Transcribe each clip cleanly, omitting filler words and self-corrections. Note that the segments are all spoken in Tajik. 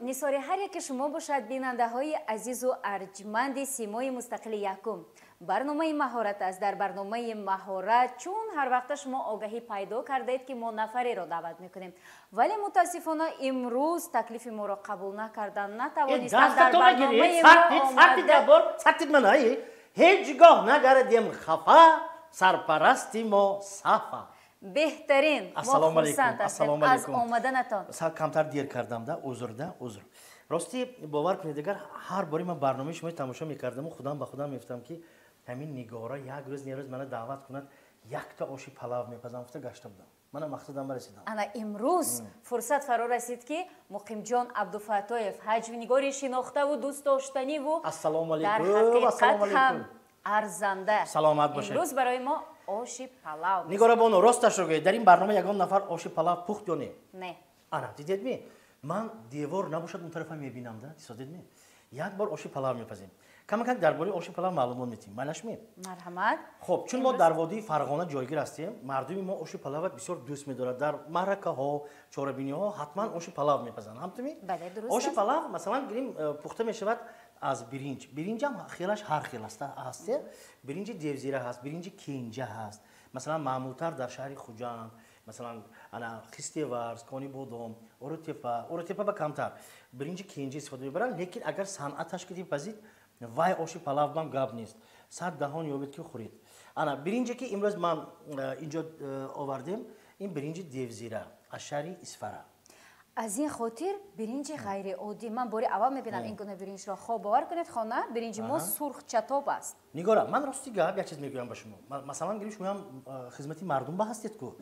Нисори ҳар яке шумо бошад, бинандаҳои азизу арҷманди Симои мустақили якум. Барномаи «Маҳорат» аст. Дар барномаи «Маҳорат» чун ҳар вақта шумо огаҳӣ пайдо кардаед, ки мо нафареро даъват мекунем, вале мутаассифона имрӯз таклифи моро қабул накарданд, натавонистанд дар барномаи мо. Ҳеҷ гоҳ нагардем хафа, сарпарасти мо Сафа. Беҳтарин. Ассалому алайкум, ассалому алайкум, аз омаданатон. Сал камтар дер кардам да, узр да, узр. Рости, бовар кунед, агар ҳар бори ман барномаи шумо тамошо мекардаму худам ба худам мефтам, ки ҳамин Нигора як рӯз не рӯз мана даъват кунад, якта оши палав мепазам гуфта гашта будам. Мана мақсадам расидам. Ана имрӯз фурсат фаро расид, ки Муқимҷон Абдуфаттоев, ҳаҷвнигори шинохтаву дӯстдоштаниву Ассалому дар алайкум. ҳақиқат Ассалому ҳам алайкум. арзанда Саломат бошед. имрӯз барои мо оши палав. Нигора бону, росташро гӯед, дар ин барнома ягон нафар оши палав пухт ё не? Не. Ана дидед ми, ман девор набошад, он тарафа мебинам да. Дидед ми, як бор оши палав мепазем. Камакак дар бораи оши палав маълумот метиҳем, майлашми? Марҳамат. Хоб, чун мо дар водии Фарғона ҷойгир ҳастем, мардуми мо оши палава бисёр дӯст медорад. Дар маъракаҳо, чорабиниҳо ҳатман оши палав мепазанд, ҳамтуми? Бале, дуруст Оши аст. палав, масалан, гирем, пухта мешавад аз биринҷ. Биринҷам хелаш ҳар хел аст, ҳаст биринҷи девзира, ҳаст биринҷи кенҷа ҳаст. Масалан, маъмултар дар шаҳри Хуҷанд, масалан, ана Хистеварз, Кони Бодом, Оротепа, Оротепа ба камтар биринҷи кенҷа истифода мебаранд. Лекин агар санъаташ ки пазид, вай оши палав бам гап нест, сад даҳон ёбед, ки хӯред. Ана биринҷе, ки имрӯз ман инҷо овардем, ин биринҷи девзира аз шаҳри Исфара. Аз ин хотир биринҷи ғайриоддӣ. Ман бори аввал мебинам ин гуна биринҷро. Хоб, бовар кунед, хона биринҷи мо сурхчатоб аст. Нигора, ман рости гап як чиз мегӯям ба шумо. Масалан, гирем, шумоам хизмати мардум ба ҳастед ку.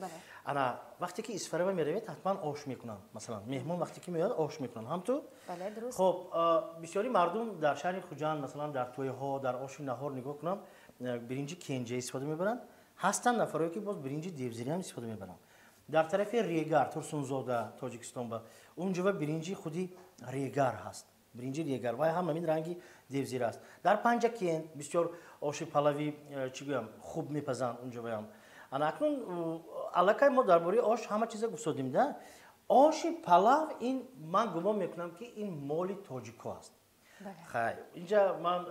Ана вақте ки Исфараба меравед, ҳатман ош мекунанд. Масалан, меҳмон вақте ки меояд, ош мекунанд, ҳамту? Бале, дуруст. Хоб, бисёри мардум дар шаҳри Хуҷанд, масалан, дар тӯйҳо, дар оши наҳор нигоҳ кунам, биринҷи кенҷа истифода мебаранд. Ҳастанд нафарое, ки боз биринҷи девзириам истифода мебаранд. Дар тарафи Регар, Турсунзода, Тоҷикистон ба унҷо биринҷи худи Регар ҳаст, биринҷи Регар, вай ҳам ҳамин ранги девзира аст. Дар Панҷакент бисёр оши палави, чӣ гӯям, хуб мепазанд унҷоям. Ана акнун аллакай мо дар бораи ош ҳама чиза гуфтодем да. Оши палав ин, ман гумон мекунам, ки ин моли тоҷико аст. Хай, инҷа ман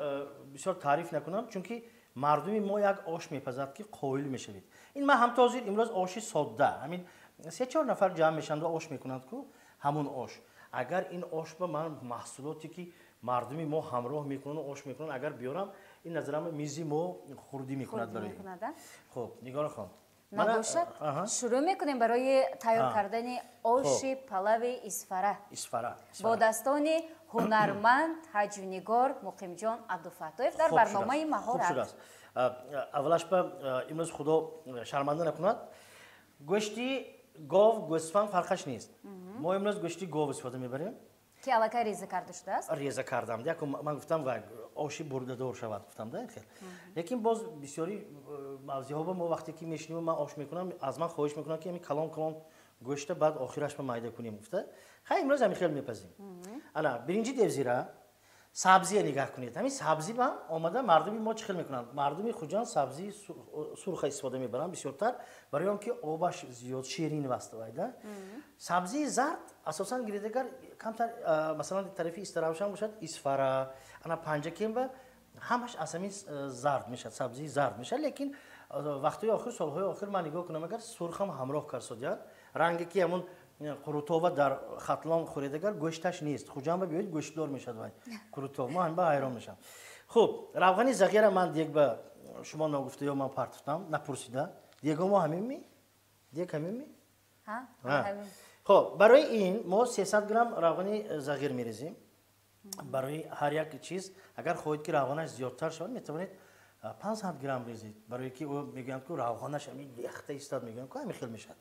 бисёр таъриф накунам, чунки мардуми мо як ош мепазад, ки қоил мешавед. Ин ман ҳам ҳозир имрӯз оши содда, ҳамин се чор нафар ҷамъ мешаванд ва ош мекунанд ку, ҳамун ош. Агар ин ош ба ман маҳсулоте, ки мардуми мо ҳамроҳ мекунанд, ош мекунанд, агар биёрам, ин назарам мизи мо хурдӣ мекунад барои. Хуб, Нигора хон. Набошад, шурӯъ мекунем барои тайёр кардани оши палави Исфара. Исфара. Бо дастони ҳунарманд, ҳаҷвнигор Муқимҷон Абдуфаттоев дар барномаи «Маҳорат». Аввалаш ба имрӯз, Худо шарманда накунад, гӯшти гов, гӯсфанд фарқаш нест, мо имрӯз гӯшти гов истифода мебарем. Ки аллакай реза карда шудааст. Реза кардам. Яку ман гуфтам, вай оши бурдадор шавад, гуфтам да хел. Лекин боз бисёри мавзеҳо ба мо вақте ки мешинем, ман ош мекунам, аз ман хоҳиш мекунам, ки ҳамин калон калон гӯшта баъд охираш ба майда кунем гуфта. Хай, имрӯз ҳамин хел мепазем. Ана биринҷи девзира, сабзия нигаҳ кунед. Ҳамин сабзӣ ба омада мардуми мо чӣ хел мекунанд? Мардуми Хуҷанд сабзии сурха истифода мебаранд бисёртар, барои он ки обаш зиёд, ширин васт вайда. Сабзии зард асосан гиридагар камтар, масалан, тарафи Истаравшан бошад, Исфара, ана Панҷакемба ҳамаш аз ҳамин зард мешавад, сабзии зард мешавад. Лекин вақтҳои охир, солҳои охир ман нигоҳ кунам, агар сурхам ҳамроҳ карсодият, ранге ки ҳамун қурутова дар Хатлон хӯредагар, гӯшташ нест. Хуҷанба биёед, гӯштдор мешавад вай қурутов. Мо ҳам ба ҳайрон мешавам. Хуб, равғани зағира ман дег ба шумо ногуфта ё ман партофтам напурсида. Дего мо ҳамин ми, дег ҳамин ми. Хуб, барои ин мо 300 грамм равғани зағир мерезем барои ҳар як чиз. Агар хоҳед, ки равғанаш зиёдтар шавад, метавонед 500 грамм резед, барое ки мегӯянд ку равғанаш ҳамин лехта истад, мегӯянд ку, ҳамин хел мешавад.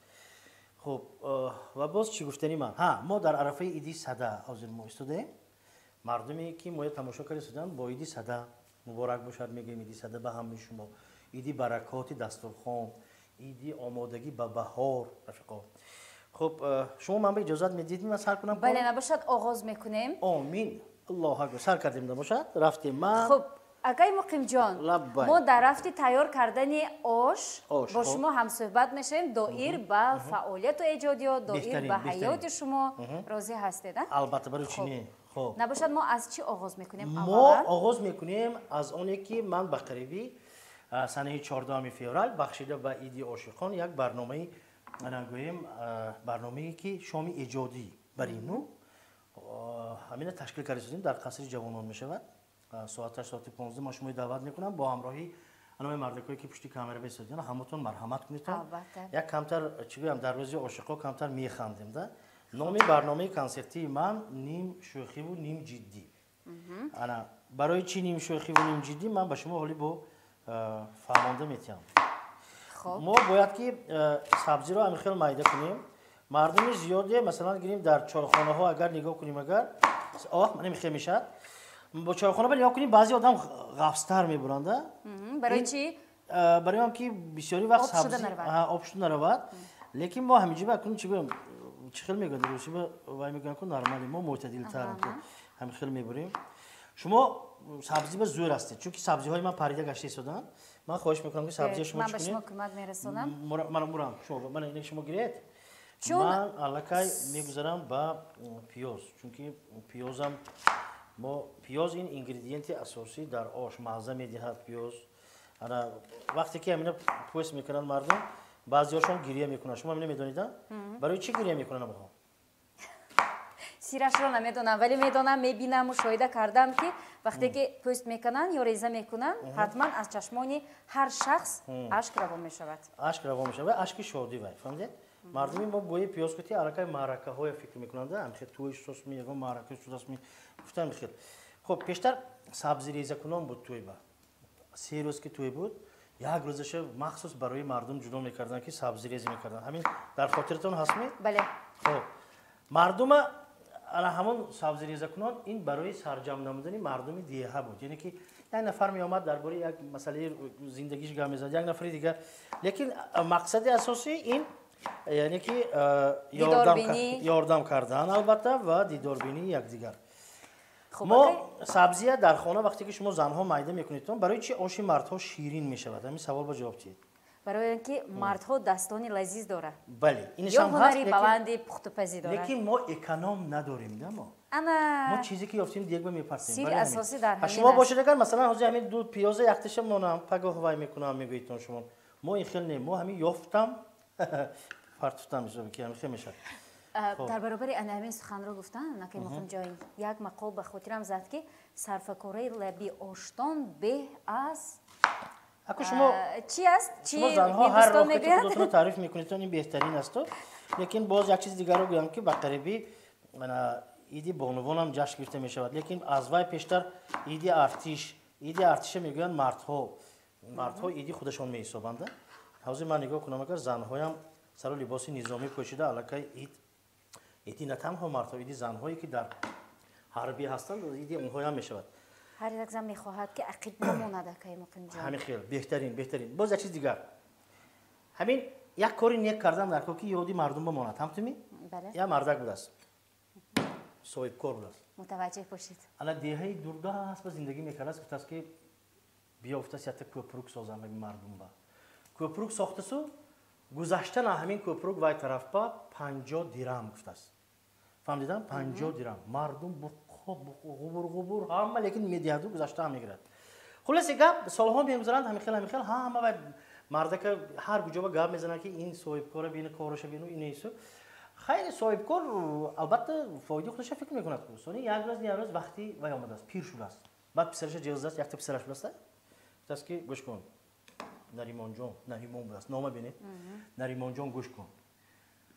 Хуб, ва боз чӣ гуфтани ман? Ҳа, мо дар арафаи иди Сада ҳозир мо истодаем. Мардуме, ки моя тамошо карда истодаанд, бо иди Сада муборак бошад мегӯем. Иди Сада ба ҳамаи шумо, иди баракоти дастурхон, иди омодагӣ ба баҳор, рафиқо. Хуб, шумо ман ба иҷозат медиҳед, ман сар кунам? Бале, набошад, оғоз мекунем. Омин, Аллоҳу акбар, сар кардем, набошад, рафтем ман. Хуб. Акай Муқимҷон, мо дар рафти тайёр кардани ош бо шумо ҳамсӯҳбат мешавем, доир ба фаъолияту эҷодиёт, доир ба ҳаёти шумо. Розӣ ҳастед? Албатта, барои чӣ не? Хоб, набошад, мо аз чӣ оғоз мекунем? Мо оғоз мекунем аз оне ки ман ба қарибӣ санаи 14 феврал бахшида ба иди ошиқон як барномаи, гӯем, барномае ки шоми эҷодӣ бар ину ҳамина ташкил карда созем, дар қасри ҷавонон мешавад. Соаташ соати 15. Ман шумои даъват мекунам бо ҳамроҳӣ анои мардакое ки пушти камера бесодиан, ҳаматон марҳамат кунедтон. Як камтар, чӣ гӯям, дар рӯзи ошиқо камтар механдем да. Номи барномаи консертии ман «Ним шӯхиву ним ҷиддӣ». Ана барои чӣ ним шӯхиву ним ҷиддӣ, ман ба шумо ҳоли бо фаҳмонда метиҳам. Мо бояд ки сабзиро ҳамин хел майда кунем. Мардуми зиёде, масалан, гирем, дар чойхонаҳо агар нигоҳ кунем, агар оҳ, мана михел мешавад. Бо чойхона ба нигоҳ кунем, баъзе одам ғафстар мебуранда. Барои чӣ? Барои он ки бисёри вақт сабзи об шуда наравад. Лекин мо ҳаминҷо ба кунем, чӣ гӯям, чӣ хел мегӯянд русӣ, вай мегӯянд ку нормали, мо мӯътадилтар ҳамин хел мебурем. Шумо сабзӣ ба зӯр ҳастед, чунки сабзиҳои ман парида гашта истоданд. Ман хоҳиш мекунам ки сабзии шумо чӣ кунед? Кӯмак мерасонам. Ман мурам, шумо ман ин шумо гиред, ман аллакай мегузарам ба пиёз, чунки пиёзам мо, пиёз ин ингредиенти асосӣ дар ош, мазза медиҳад пиёз. Ана вақте ки ҳамина пӯст мекунанд мардум, баъзеҳошон гирия мекунанд. Шумо ҳамина медонед, барои чӣ гирия мекунанд амоҳо? Сирашро намедонам, вале медонам, мебинам, мушоҳида кардам, ки вақте ки пӯст мекунанд ё реза мекунанд, ҳатман аз чашмони ҳар шахс ашк равон мешавад. Ашк равон мешавад, ашки шодӣ. Вай, фаҳмидед, мардуми мо бӯи пиёз кути аллакай маъракаҳое фикр мекунанд, ҳамхел тӯи шудастми, ягон маърака шудастми, гуфтам хел. Хоб, пештар сабзирезакунон буд тӯй ба 3 рӯз ки тӯй буд, як рӯзаша махсус барои мардум ҷудо мекарданд, ки сабзирезӣ мекарданд. Ҳамин дар хотиратон ҳастми? Бале. Хоб, мардума ана ҳамон сабзирезакунон ин барои сарҷамъ намудани мардуми деҳа буд, яъне ки як нафар меомад, дар бораи як масъалаи зиндагиш гап мезад, як нафари дигар, лекин мақсади асосӣ ин, яъне ки ёрдам кардан, албатта, ва дидорбинии якдигар. Мо сабзия дар хона, вақте ки шумо занҳо майда мекунедтон, барои чи оши мардҳо ширин мешавад? Ҳамин савол ба ҷавоб диҳед. Барои он ки мардҳо дастони лазиз дорад. Бале. Ё ҳунари баланди пухтупазӣ дорад. Лекин мо эконом надорем да мо. Ана. Мо чизе ки ёфтем, дегба мепартем. Сири асосӣ дар ҳамин. Шумо бошед, агар масалан ҳозир ҳамин ду пиёза якташа монам, пагоҳ вай мекунам, мегӯедтон шумо. Мо ин хел не, мо ҳамин ёфтам, партуфтам, ки ҳамин хел мешавад. Дар баробари ана ҳамин суханро гуфтан, акай Муқимҷон, як мақол ба хотирам зад, ки сарфакораи лаби оштон беҳ аз Аку шумо чӣ аст? Чӣ шумо занҳо ҳар роҳ худатонро таъриф мекунед, ин беҳтарин асту. Лекин боз як чиз дигарро гӯям, ки ба қарибӣ иди бонувонам ҷашн гирифта мешавад, лекин аз вай пештар иди артиш. Иди артиша мегӯянд, мардҳо иди худашон меҳисобанд. Ҳозир ман нигоҳ кунам, агар занҳоям сару либоси низомӣ пӯшида, аллакай ид, иди на танҳо мардҳо, иди занҳое ки дар ҳарбӣ ҳастанд, иди онҳоям мешавад. Ҳар як зан мехоҳад, ки ақиб намонад, акай Муқимҷон. Ҳамин хел, беҳтарин, беҳтарин. Боз як чиз дигар, ҳамин як кори нек кардан дар кор, ки ёди мардум бимонад, ҳамтуми як мардак будааст, соҳибкор будааст. Мутаваҷҷеҳ бошед. Ана деҳаи дурдаст ба зиндагӣ мекардааст. Гуфтааст, ки биёфтааст, якта кӯпрук созам мардум ба. Кӯпрук сохтасу, гузаштан ҳамин кӯпрук вай тараф ба 50 дирам гуфтааст. Фаҳмидам, 50 дирам. Мардум ғубур ғубур ҳама, лекин медиҳаду гузашта ҳам мегирад. Хулоси гап, солҳо мегузаранд, ҳамин хел, ҳамин хел, ҳама вай мардака ҳар куҷоба гап мезанад, ки ин соҳибкора бину, кораша бину, инесу. Хайри, соҳибкор албатта фоидаи худаша фикр мекунад. Сони як рӯз, як рӯз вақти вай омадааст, пир шудааст. Баъд писараша ҷиғзааст, якта писараш будааст, гуфтааст, ки гӯш кун, Наримонҷон, Наримон будааст нома, бинед, Наримонҷон, гӯш кун,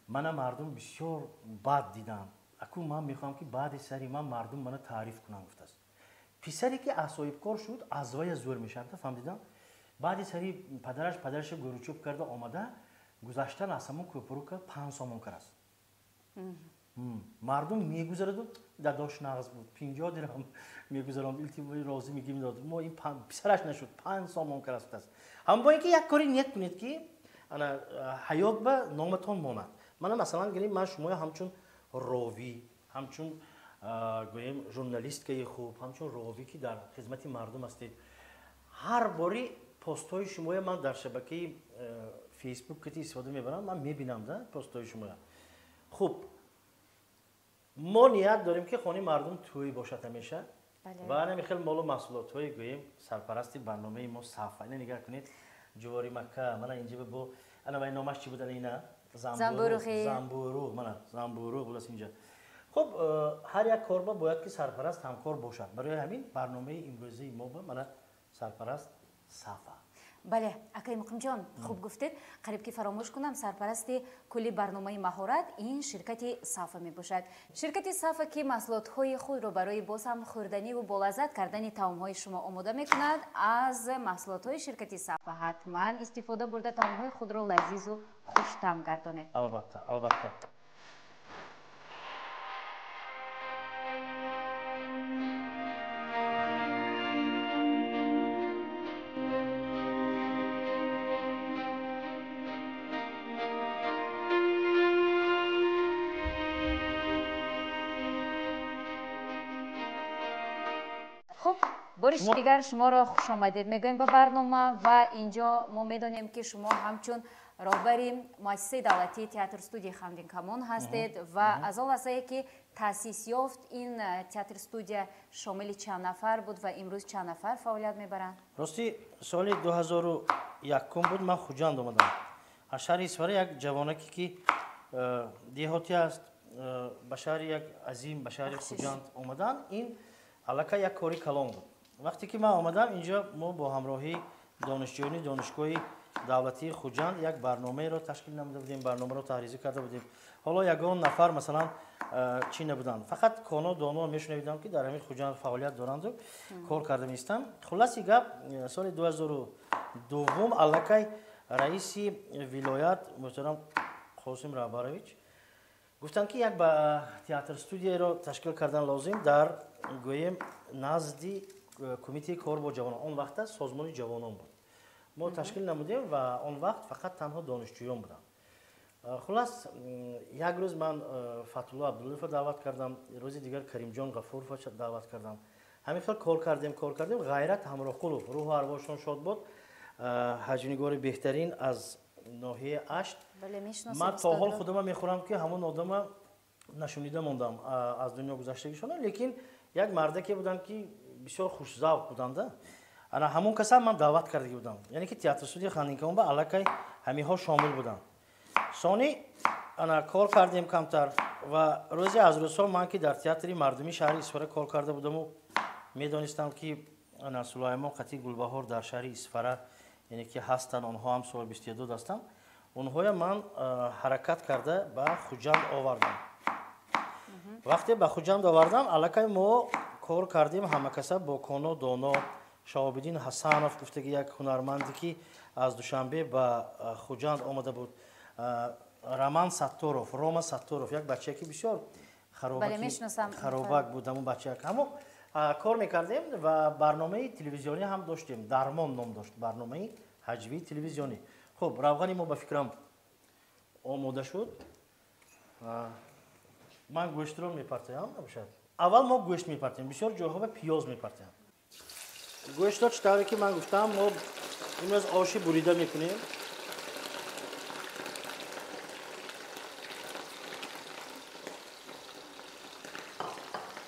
мана мардум бисёр бад диданд, аку ман мехоҳам, ки баъди сари ман мардум мана таъриф кунанд, гуфтааст. Писаре ки аз соҳибкор шуд, аз вая зӯр мешавад, фаҳмидам. Баъди сари падараш, падараша гӯручӯб карда омада, гузаштан аз ҳамон кӯпрука 5 сомон карааст. Мардум мегузараду, дадош нағз буд, 50 дирам мегузаронд, илтимои розӣ мегим дод, мо ин писараш нашуд, 5 сомон карааст, гуфтааст. Ҳам бо ин ки як кори нек кунед, ки ана ҳаёт ба номатон монад. Мана масалан гирем, ман шуморо ҳамчун ровӣ, ҳамчун, гӯем, журналисткаи хуб, ҳамчун ровӣ, ки дар хизмати мардум ҳастед. Ҳар бори постҳои шумоя ман дар шабакаи Фейсбук кати истифода мебарам, ман мебинам да постҳои шумоя. Хуб, мо ният дорем ки хонаи мардум тӯй бошад ҳамеша. Ва ана хел молу маҳсулотҳое гӯем сарпарасти барномаи мо Сафа. Ина нигоҳ кунед, ҷувори макка, мана инҷа бо ана вай номаш чӣ буд, ана ина? Замбуруғ, мана замбуруғ булас инҷа. Хуб, ҳар як корба бояд ки сарпараст ҳамкор бошад. Барои ҳамин барномаи имрӯзаи мо ба мана сарпараст Сафа. Бале, акай Муқимҷон, хуб гуфтед, қариб ки фаромӯш кунам, сарпарасти кулли барномаи маҳорат ин ширкати Сафа мебошад. Ширкати Сафа ки маҳсулотҳои худро барои боз ҳам хӯрданиву болаззат кардани таомҳои шумо омода мекунад, аз маҳсулотҳои ширкати Сафа ҳатман истифода бурда таомҳои худро лазизу хуштаъм гардонед. Албатта, албатта. Бориш дигар шуморо хушомадед мегӯем ба барнома ва инҷо мо медонем ки шумо ҳамчун роҳбари муассисаи давлатии театр студияи Хандинкамон ҳастед ва аз он лаҳзае ки таъсис ёфт ин театр студия шомили чанд нафар буд ва имрӯз чанд нафар фаъолият мебаранд? Рости соли 2001 буд, ман Хуҷанд омадам. Аз шаҳри Исфара як ҷавонаке ки деҳотӣ аст, ба шаҳри як азим, ба шаҳри Хуҷанд омадан, ин аллакай як кори калон буд. Вақте ки ман омадам инҷо, мо бо ҳамроҳии донишҷӯёни донишгоҳи давлатии Хуҷанд як барномаеро ташкил намуда будем, барномаро таҳризӣ карда будем. Ҳоло ягон нафар масалан чӣ набуданд, фақат коно доно мешунавидам ки дар ҳамин Хуҷанд фаъолият доранду кор карда меистам. Хулласи гап, соли 2002 аллакай раиси вилоят муҳтарам Қосим Раҳбарович гуфтанд ки як театр студияро ташкил кардан лозим дар гӯем назди кумитаи кор бо ҷавонон. Он вақта созмони ҷавонон буд. Мо ташкил намудем ва он вақт фақат танҳо донишҷӯён буданд. Хуллас, як рӯз ман Фатулло Абдуллоевро даъват кардам, рӯзи дигар Каримҷон Ғафуровро даъват кардам. Ҳамин хел кор кардем, кор кардем. Ғайрат Ҳамроҳқулов, рӯҳу арвоҳшон шод бод, ҳаҷвнигори беҳтарин аз ноҳияи Ашт. Ман то ҳол худама мехӯрам ки ҳамон одама нашунида мондам аз дунё гузаштагишона, лекин як мардаке буданд ки бисёр хушзавқ буданда. Ана ҳамон касам ман даъват кардаги будам. Яъне ки театр студияи Хандинкамон ба аллакай ҳамиҳо шомил буданд. Сони ана кор кардем камтар ва рӯзе аз рӯзҳо ман ки дар театри мардумии шаҳри Исфара кор карда будаму медонистам ки ана Сулаймон Қатӣ Гулбаҳор дар шаҳри Исфара, яъне ки ҳастанд, онҳо ҳам соҳиби истеъдод ҳастанд. Онҳоя ман ҳаракат карда ба Хуҷанд овардам. Вақте ба Хуҷанд овардам, аллакай мо кор кардем ҳамакаса бо Коно Доно, Шаҳобиддин Ҳасанов гуфтаги як ҳунарманде ки аз Душанбе ба Хуҷанд омада буд, Роман Сатторов, Рома Сатторов, як бачае ки бисёр харобак буд, ҳамон бача. Ҳамо кор мекардем ва барномаи телевизионӣ ҳам доштем. Дармон ном дошт, барномаи ҳаҷвии телевизионӣ. Хуб, равғани мо ба фикрам омода шуд. Ман гӯштро мепартоям, набошад. Аввал мо гӯшт мепартем, бисёр ҷойҳо ба пиёз мепартем. Гӯштро чӣ тавре ки ман гуфтам, мо имрӯз оши бурида мекунем.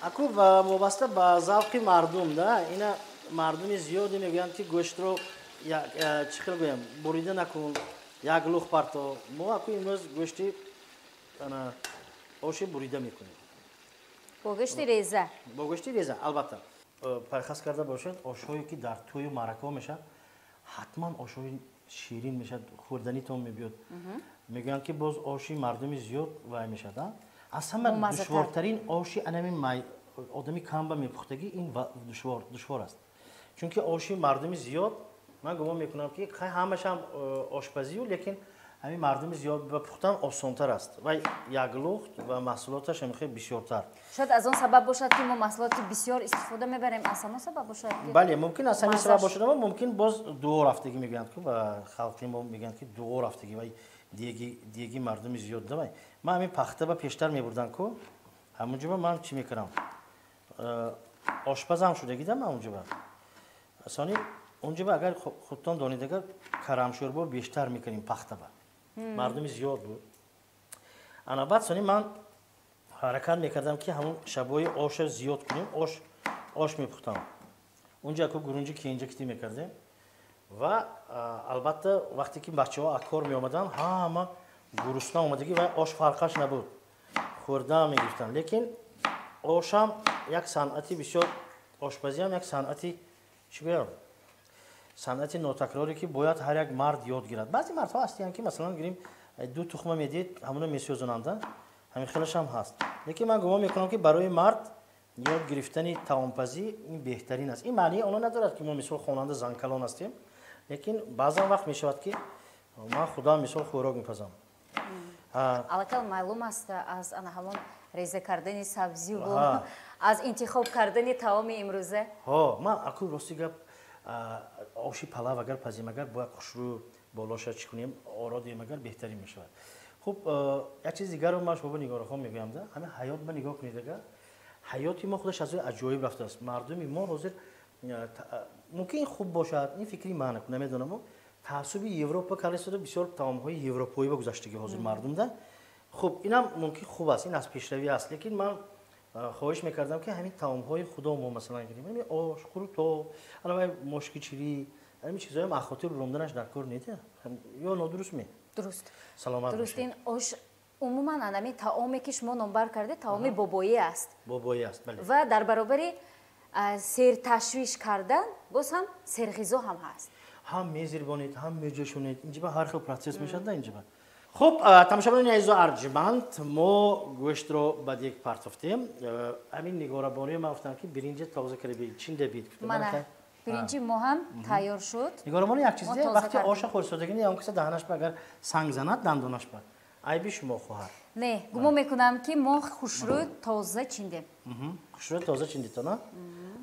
Аку вобаста ба завқи мардум, да, ина мардуми зиёде мегӯянд ки гӯштро чӣ хел гӯям, бурида накун, як лух парто. Мо аку имрӯз гӯшти оши бурида мекунем. Бо гӯшти реза. Бо гӯшти реза, албатта. Пайхас карда бошед, ошҳое ки дар тӯю маъракаҳо мешавад, ҳатман ошҳои ширин мешавад, хӯрданитон мебиёд. Мегӯянд ки боз оши мардуми зиёд вай мешавад. Аз ҳама душвортарин оши анами одами камба мепухтагӣ ин душвор аст. Чунки оши мардуми зиёд, ман гумон мекунам ки ҳамашам ошпазию, лекин ҳамин мардуми зиёд ба пухтан осонтар аст ва як лухт ва маҳсулоташ ҳам хеле бисёртар. Шояд аз он сабаб бошад ки мо маҳсулоти бисёр истифода мебарем, аз ҳамон сабаб бошад ки бале, мумкин аз ҳамин сабаб бошад, аммо мумкин боз дуо рафтагӣ мегӯянд ки ва халқи мо мегӯянд ки дуо рафтагӣ ва деги мардуми зиёд давай. Ман ҳамин пахта ба пештар мебурдам ку, ҳамонҷо ман чӣ мекунам? Ошпазам шудагидам ҳамонҷо. Сони Унҷо агар худтон донед, агар карамшӯрбо бештар мекунем пахтаба. Мардуми зиёд буд. Ана баъд сони ман ҳаракат мекардам, ки ҳамун шабои оша зиёд кунем, ош мепухтам. Унҷо аку гурунҷи кенҷа китӣ мекардем. Ва албатта вақте ки бачаҳо аз кор меомаданд, ҳама гурусна омадагӣ ва ош фарқаш набуд. Хӯрда мегирифтанд. Лекин ошам як санъати бисёр, ошпазиам як санъати, чӣ гӯям, санъати нотакроре, ки бояд ҳар як мард ёд гирад. Баъзе мардҳо ҳастиянд, ки масалан гирем, ду тухма медиҳед, ҳамуна месӯзонанд, ҳамин хелашам ҳаст. Лекин ман гумон мекунам, ки барои мард ёд гирифтани таомпазӣ ин беҳтарин аст. Ин маънии оно надорад, ки мо мисол хонанда занкалон ҳастем, лекин баъзан вақт мешавад, ки ман худам мисол хӯрок мепазам. Аллакай маълум аст аз ана ҳамон реза кардани сабзиву аз интихоб кардани таоми имрӯза. Ҳо, ман аку рости гап, оши палав агар пазим, агар бояд хушрӯ болоша чӣ кунем, оро диҳем, агар беҳтарин мешавад. Хуб, як чизи дигарро ман шумо Нигорахон мегӯям, да ҳамин ҳаёт ба нигоҳ кунед, агар ҳаёти мо худаш аз рӯи аҷоиб рафтааст. Мардуми мо ҳозир мумкин хуб бошад, ин фикри ман, намедонам, таассуби Европа карда, бисёр таомҳои европоӣ ба гузаштагӣ ҳозир мардумда. Хуб, инам мумкин хуб аст, ин аз пешравӣ аст, лекин ман хоҳиш мекардам, ки ҳамин таомҳои худомо, масалан гирем, ҳамин ош, қурутоб, ана мошкичирӣ, ҳамин чизҳоям аз хотир ронданаш дар кор не, ё нодуруст ме? Дуруст. Саломат. Дуруст. Ин ош, умуман анами таоме, ки шумо номбар кардед, таоми бобоӣ аст. Бобоӣ аст, бале. Ва дар баробари серташвиш кардан боз ҳам серғизо ҳам ҳаст. Ҳам мезирбонед, ҳам меҷӯшонед, инҷиба ҳар хел процесс мешавад да инҷиба. Хуб, тамошобинони азизу арҷманд, мо гӯштро ба дег партофтем. Ҳамин Нигорабонуи ман гуфтам, ки биринҷа тоза карда бид, чинда бид. Мана биринҷи мо ҳам тайёр шуд. Нигорабону, як чиз, вақти оша хӯрсодагӣ, он киса даҳанаш ба агар санг занад, дандонаш ба, айби шумо хоҳад. Не, гумон мекунам, ки мо хушрӯ тоза чиндем. Хушрӯ тоза чиндитона.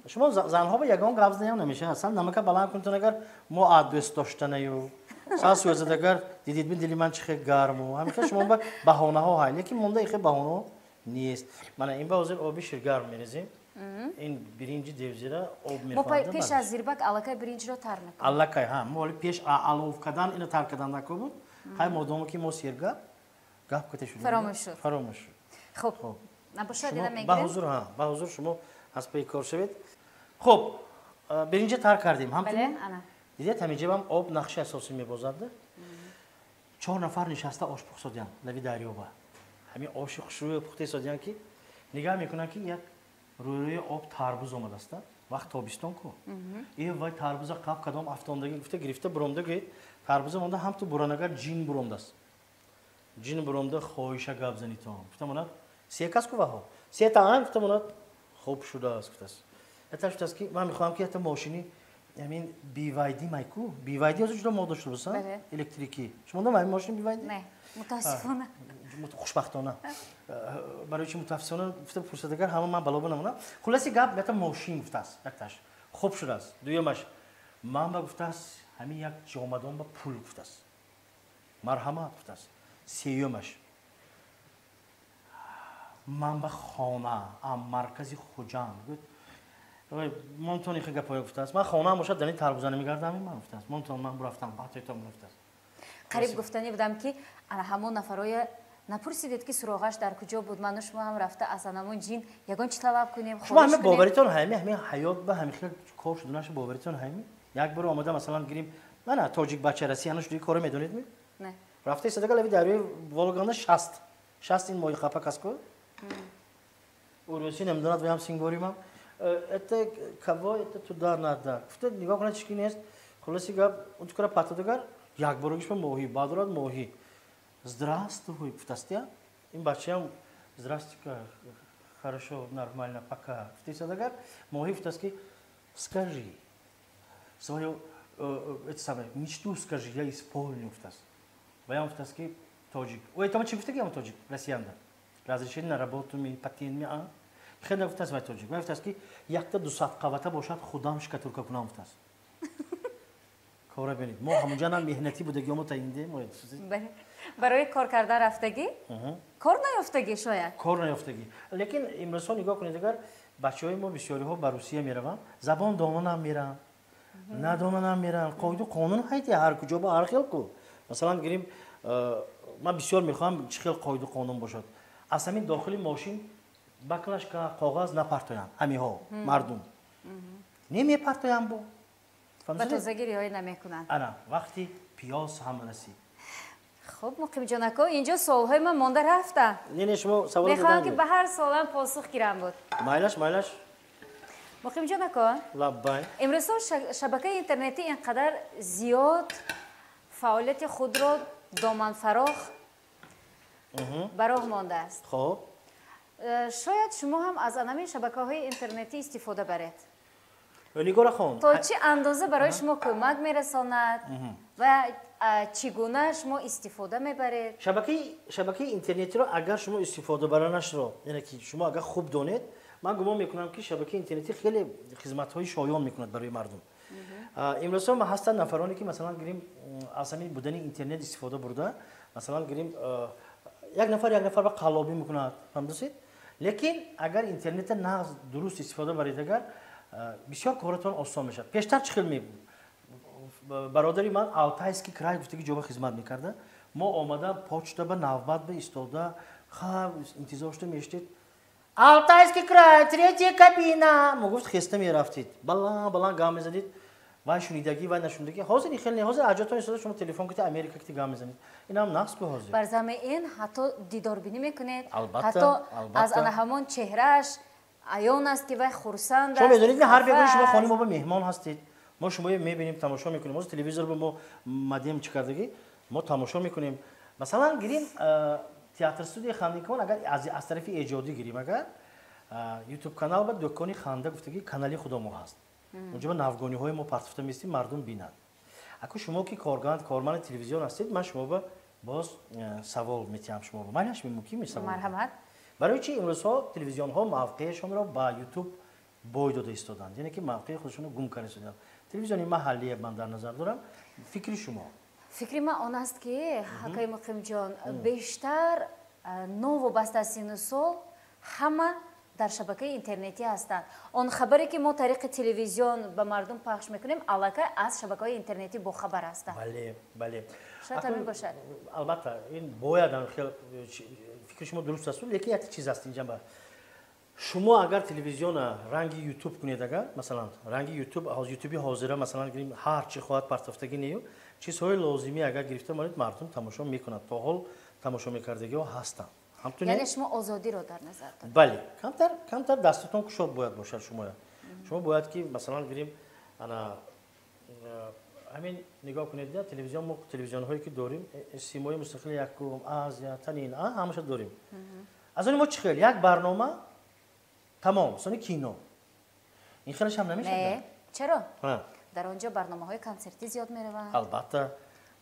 Шумо занҳо ба ягон гап задаям намешавад. Асан намака баланд кунтон, агар мо аз дӯст доштанаю сал сӯзад, агар дидид, бин дили ман чӣ хел гарму ҳамиша шумо ба баҳонаҳо ҳай, лекин монда ихе баҳонаҳо нест. Мана ин ба ҳозир оби ширгарм мерезем. Ин биринҷи девзира об мехоҳад. Мо пеш аз зирбак аллакай биринҷро тар мекунем. Аллакай, ҳа, мо ҳоли пеш алов кардан ина тар кардан нако буд. Ҳай, модомо ки мо сергап гап ката шудем. Фаромӯш шуд. Фаромӯш шуд. Хуб, набошад, ина мегирем. Ба ҳузур, ҳа, ба ҳузур шумо аз паи кор шавед. Хуб, биринҷа тар кардем. Бале, ана. Дидед, ҳаминҷабам об нақши асосӣ мебозад. Чор нафар нишаста ош пухсодиянд лави дарёба. Ҳамин оши хушрӯя пухта истодиянд, ки нигаҳ мекунанд, ки як рӯрӯи об тарбуз омадааст. Вақт тобистон ку. Э, вай тарбуза қаб кадом афтондагӣ гуфта гирифта буромда, гӯед, тарбуза монда, ҳам ту буранагар ҷин буромдааст. Ҷин буромда, хоҳиша гап занитон. Гуфта монад, се кас ку ваҳо. Се таам, гуфта монад, хуб шудааст, гуфтааст. Ята шудааст, ки ман мехоҳам, ки ята мошини ҳамин BYD майку, BYD ҳозир ҷудо мода шуда буса, электрикӣ. Шумо дам ҳамин мошини BYD? Не, мутаассифона. Хушбахтона. Барои чи мутаассифона гуфта пурсад, агар ҳама ман бало намонам. Хулоси гап, ята мошин гуфтааст, якташ. Хуб шудааст. Дуюмаш, ман ба гуфтааст, ҳамин як ҷомадон ба пул гуфтааст. Марҳамат, гуфтааст. Сеюмаш, ман ба хона ам маркази Хуҷанд. Монтон ихе гапҳое гуфтааст. Ман хонаам бошад, дар ин тарбуза намегардам, ман гуфтааст. Монтон ман бурафтам, баъдтойтон гуфтааст. Қариб гуфтанӣ будам, ки ана ҳамон нафароя напурсидед, ки суроғаш дар куҷо буд. Ману шумо ҳам рафта аз анамон ҷин ягон чӣ талаб кунем. Шумо ҳама боваритон ҳайми, ҳамин ҳаёт ба ҳамин хел кор шуданаша боваритон ҳайми? Як бор омада, масалан гирим, мана тоҷик бача Россия шуди коро медонед ми? Не. Рафта истодага лави дарёи Волганда 60. 60 ин моҳи қапак аст ку? Уруси намедонад, ваям сингоримам. Это кого, это туда надо. Гуфта нигоҳ кунад, чӣ нест. Хулоси гап, он тукара патодагар, як борогиш ба моҳӣ, баъд моҳӣ. Здравствуй, гуфтастия. Ин бачаам здравствуйте, хорошо, нормально, пока. Гуфта истодагар, моҳӣ гуфтаст, ки скажи свою это самое, мечту скажи, я исполню, гуфтаст. Ваям гуфтаст, ки тоҷик. Ой, там чӣ гуфтаги тоҷик? Россиянда. Разрешение на работу ми, патент ми, а? Хеле гуфтааст вай тоҷик. Вай гуфтааст, ки якта 200 қавата бошад, худам штукатурка кунам, гуфтааст. Кора бинед. Мо ҳамунҷа нам меҳнатӣ будагӣ, мо таинде. Барои кор кардан рафтагӣ? Кор наёфтагӣ шояд? Кор наёфтагӣ. Лекин имрӯзҳо нигоҳ кунед, агар бачаҳои мо бисёриҳо ба Русия мераванд, забон дононам мераванд. Надонанам меран. Қоиду қонун ҳайти ҳар куҷо ба ҳар хел ку. Масалан гирим, ман бисёр мехоҳам чӣ хел қоиду қонун бошад. Аз ҳамин дохили мошин баклашка, коғаз напартоянд ҳамиҳо, мардум. Немепартоянд бо. Ба тозагӣ риоя намекунанд. Ана, вақти пиёз ҳам расид. Хуб, Муқимҷон ако, инҷо суолҳои ман монда рафта. Не, шумо савол мехоҳам, ки ба ҳар суолам посух гирам буд. Майлаш, майлаш. Муқимҷон ако, лаббай. Имрӯзҳо шабакаи интернетӣ ин қадар зиёд фаъолияти худро доманфарох ба роҳ мондааст. Хуб. Шояд шумо ҳам аз анамин шабакаҳои интернетӣ истифода баред. Нигора хон. То чӣ андоза барои шумо кӯмак мерасонад ва чӣ гуна шумо истифода мебаред? Шабакаи интернетиро агар шумо истифода баранашро, яъне ки шумо агар хуб донед, ман гумон мекунам, ки шабакаи интернетӣ хеле хизматҳои шоён мекунад барои мардум. Имрӯзҳо ҳастанд нафароне, ки масалан гирим, аз ҳамин будани интернет истифода бурда, масалан гирим, як нафар ба қаллобӣ мекунад, фаҳмидасед? Лекин агар интернетро нағз дуруст истифода баред, агар бисёр коратон осон мешавад. Пештар чӣ хел мебуд? Бародари ман Алтайский край гуфтаги ҷоба хизмат мекарда. Мо омада почта ба навбат ба истода, ха интизор шуда мештед. Алтайский край, третья кабина. Мо гуфт хеста мерафтид. Баланд баланд гап мезадид. Вай шунидагӣ, вай нашунидагӣ. Ҳозир ин хел не, ҳозир аҷотон истода шумо телефон кити Америка кити гап мезанед. Инам нақс ку ҳозир. Бар зами ин ҳатто дидорбинӣ мекунед. Албатта, ҳатто аз ана ҳамон чеҳрааш аён аст, ки вай хурсанд аст. Шумо медонед, ҳар бегоҳи шумо хони мо ба меҳмон ҳастед. Мо шумо мебинем, тамошо мекунем. Ҳозир телевизор ба мо мадем чӣ кардагӣ, мо тамошо мекунем. Масалан гирим, театр студияи Хандинкамон, агар аз тарафи эҷодӣ гирим, агар ютуб канал ба дукони ханда гуфтагӣ канали худо мо ҳаст. Унҷо ба навгониҳои мо партофта местем, мардум бинад. Аку шумо ки корманди телевизион ҳастед, ман шумо ба боз савол метиҳам шумо ба. Майлаш, мумкин савол? Марҳамат. Барои чи имрӯзҳо телевизионҳо мавқеашонро ба ютуб бой дода истоданд, яъне ки мавқеи худашонро гум карда истоданд? Телевизиони маҳаллие ман дар назар дорам. Фикри шумо? Фикри ман он аст, ки акаи Муқимҷон, бештар новобаста аз синну сол ҳама дар шабакаи интернетӣ ҳастанд. Он хабаре, ки мо тариқи телевизион ба мардум пахш мекунем, аллакай аз шабакаҳои интернетӣ бохабар ҳастанд. Бале, бале. Шояд ҳамин бошад. Албатта, ин бояд хел фикри шумо дуруст аст, лекин як чиз аст инҷа. Шумо агар телевизиона ранги ютуб кунед, агар масалан ранги ютуб, ютуби ҳозира масалан гирим, ҳар чӣ хоҳад партофтагӣ нею, чизҳои лозимӣ агар гирифта монед, мардум тамошо мекунад. То ҳол тамошо мекардагиҳо ҳастанд. Яъне шумо озодиро дар назар доред? Бале, камтар камтар дастатон кушод бояд бошад. Шумо бояд ки масалан гирим, ана ҳамин нигоҳ кунед, телевизион, мо телевизионҳое ки дорим, Симои мустақили якум, Азия, Танин, ҳамаша дорим. Аз они мо чӣ хел як барнома тамом, сони кино, ин хелаш ҳам намешавад. Чаро? Дар он ҷо барномаҳои консертӣ зиёд мераванд. Албатта,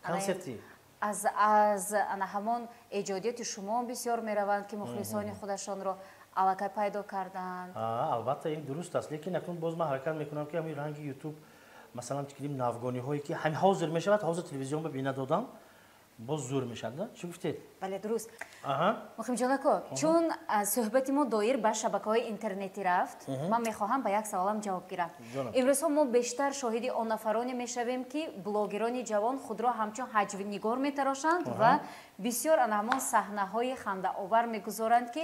консертӣ. Аз ана ҳамон эҷодиёти шумо бисёр мераванд, ки мухлисони худашонро аллакай пайдо карданд. Албатта, ин дуруст аст, лекин акнун боз ман ҳаракат мекунам, ки ҳамин ранги ютуб, масалан гирим, навгониҳое ки ҳамин ҳозир мешавад, ҳозир телевизион ба бина додам, боз зур мешавад, на? Чӣ гуфтед? Бале, дуруст. Муқимҷон ако, чун суҳбати мо доир ба шабакаҳои интернетӣ рафт, ман мехоҳам ба як саволам ҷавоб гирам. Имрӯзҳо мо бештар шоҳиди он нафароне мешавем, ки блогерони ҷавон худро ҳамчун ҳаҷвнигор метарошанд ва бисёр ана ҳамон саҳнаҳои хандаовар мегузоранд, ки